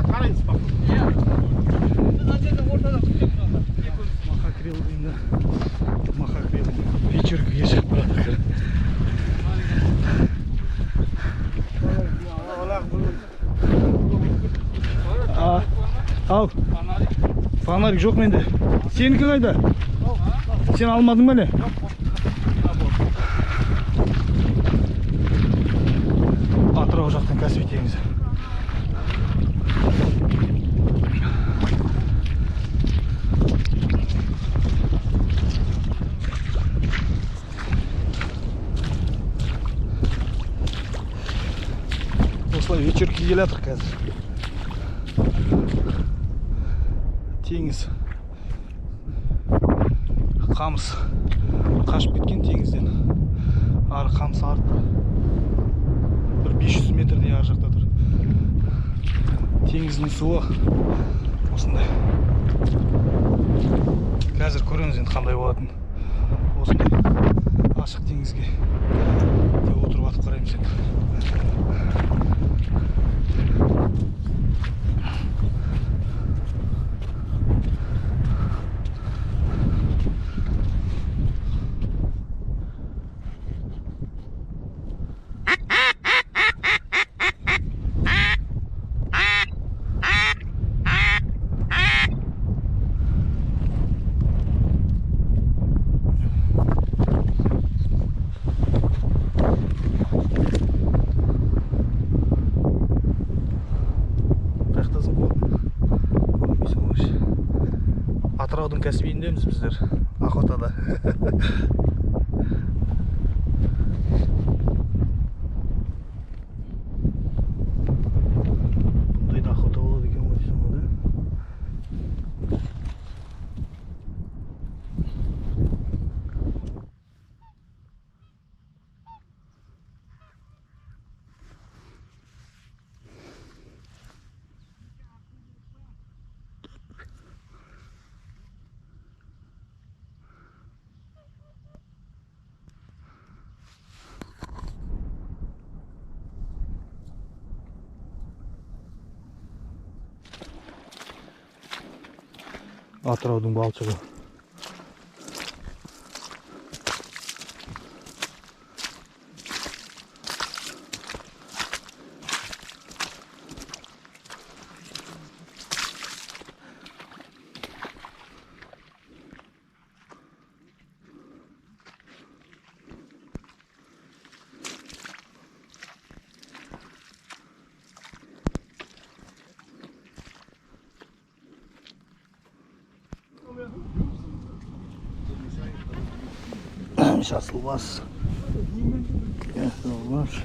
Қараймыз походу. Иә. Біз ана жерде ортада күтеміз онда. Екеуміз. Махакрил деймін да. Махакрил. Вечеркіге шығып бара жатыр. Ал. Фонарик жоқ менде. Сенікі қайда? Сен алмадың ба не? Атырау жақтан Каспий теңізі. Осылай вечерке келе жатыр қазір. Теңіз. Қамыс қашып кеткен теңізден. Ары қамыс артта. Бір 500 метрдей ар жақта тұр. Теңіздің суы осындай. Қазір көреміз енді қандай болатынын. Осындай ашық теңізге деп отырып атып қараймыз енді. Атыраудың Каспийіндеміз біздер, охотада. Бұндай да охота болады екен ғой дейсің ғой, да? Атыраудың балшығы. Жасыл бас. Жасыл бас.